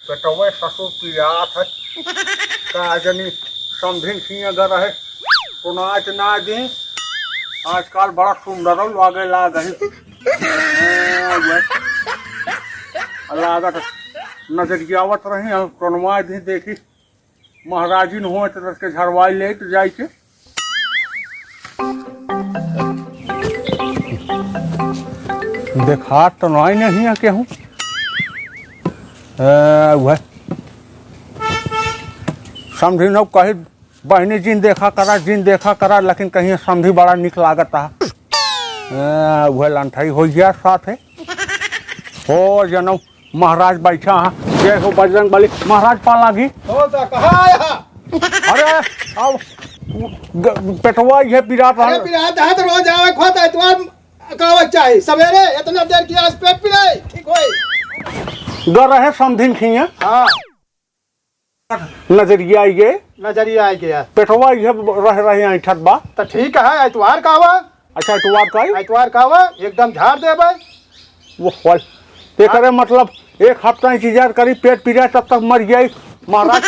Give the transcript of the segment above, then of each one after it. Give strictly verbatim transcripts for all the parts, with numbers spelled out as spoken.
पेटवे ससुर पिरात है। का जनी समधिन खिया गर रहे, टोनाइत ना दी। आजकल बड़ा सुंदर लागे लाग है। ए, वे। लागत नजरियावत रही, हम टोनवा दी, देखी महाराजिन हो तो के झरवाई लेट जाई के। देखात तो नाई नहीं है केहू। ए, वह समधी न कही, बहिनी जिन देखा करा, जिन देखा करा, लेकिन कहीं समधी बड़ा निक लागत है। ए, वह लंठाई हो गया साथ है। हो जनऊ महाराज बैठा है। जय हो बजरंग बली। महाराज पा लागी। हो तो कहाँ आया? अरे, आओ। ग-, पेटवा ये पिरात अरे है। पिरात है तो रोज आवे, खोता है, तुम्हार कावक चाही। सवेरे इतना देर किया, आज पेट पिराई, ठीक होई। गर रहे समधिन खिया। हाँ। नजरिया आई गए। नजरिया आई गया। पेटवा ये रह रहे ऐठत बा। तो ठीक है, एतवार का आवा। अच्छा, एतवार का आई? एतवार का आवा, एकदम झाड़ देबे। वो होल। एकरे मतलब एक हफ्ता इंतजार करी, पेट पिराए तब तक मर जाई महाराज।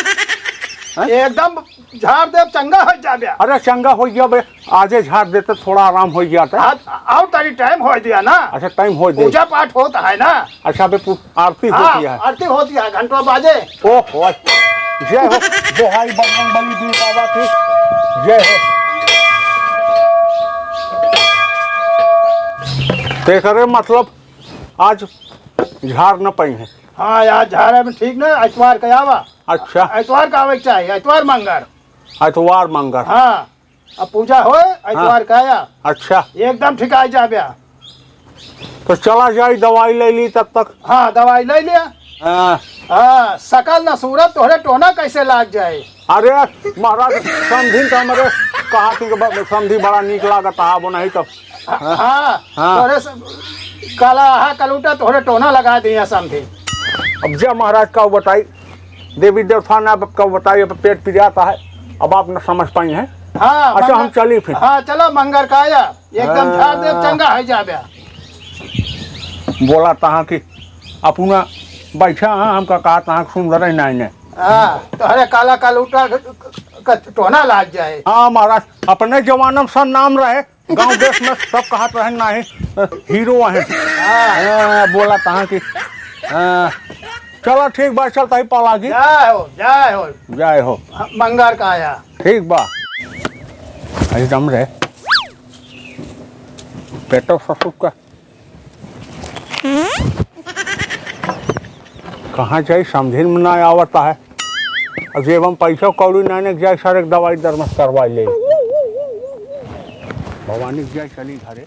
हैं? एकदम झाड़ देब, चंगा हो जाबे। अरे चंगा हो जाबे, आजे झाड़ देते थोड़ा आराम हो जाता। आज और तारी टाइम हो दिया ना। अच्छा, टाइम हो दिया। पूजा पाठ होता है ना। अच्छा, अबे पू-, आरती हाँ, होती है। आरती होती है, घंटों बाजे। ओहो, जय हो, दोहाई बजरंग बली बीर बाबा की, जय हो। तो एकरे मतलब आज झाड़ न पाई है। हाँ यार, झाड़े में ठीक ना, एतवार का आवा। अच्छा। एतवार का आवे के चाही, एतवार मंगर। एतवार मंगर। हाँ। अब पूजा होए, एतवार का आया। अच्छा। एकदम ठिकाई जाबे। तो चला जाई, दवाई ले ली तब तक। हाँ, दवाई ले लिया। हाँ। हाँ, सकल न सूरत तोहरे टोना कैसे लाग जाए। अरे महाराज, समधिन तो हमरे कहा थी कि ब-, समधी बड़ा नीक लागत है, वो नहीं तो। हाँ, हाँ। तोहरे स-, काला आहा कलूटा तोहरे टोना लगा दिया समधी। अब जा महाराज का बताई, देवी देवता ने अब का बताई, अब पेट पिरात है, अब आप न समझ पाई हैं। हाँ, अच्छा, मंगर-, हम चली फिर। हाँ, चलो, मंगर का आया, एकदम हाँ। झाड़ देब, चंगा है जाबे। बोला तहाँ कि अपना बैठा है, हमका कहा तहाँ सुंदर है नहीं ने। हाँ, तोहरे काला कलूटा क-, क-, क-, टोना लाग जाए। हाँ महाराज, अपने जमाना में सब नाम रहे, गाँव देश में सब कहत रहे नाही, हीरो हैं। हाँ। हाँ, बोला तहाँ कि, हाँ, चला ठीक बा, चल ताई पा लागी। जय हो, जय हो। जय हो। हाँ, मंगर का आया। ठीक बा। एकदम रे। पेटो ससुर का। कहाँ जाई, समझिन में ना आवत है। अब जेब में पैसा कौड़ी ना ने जाए, सर एक दवाई दरमस करवा ले। भवानी के जाए चली घरे।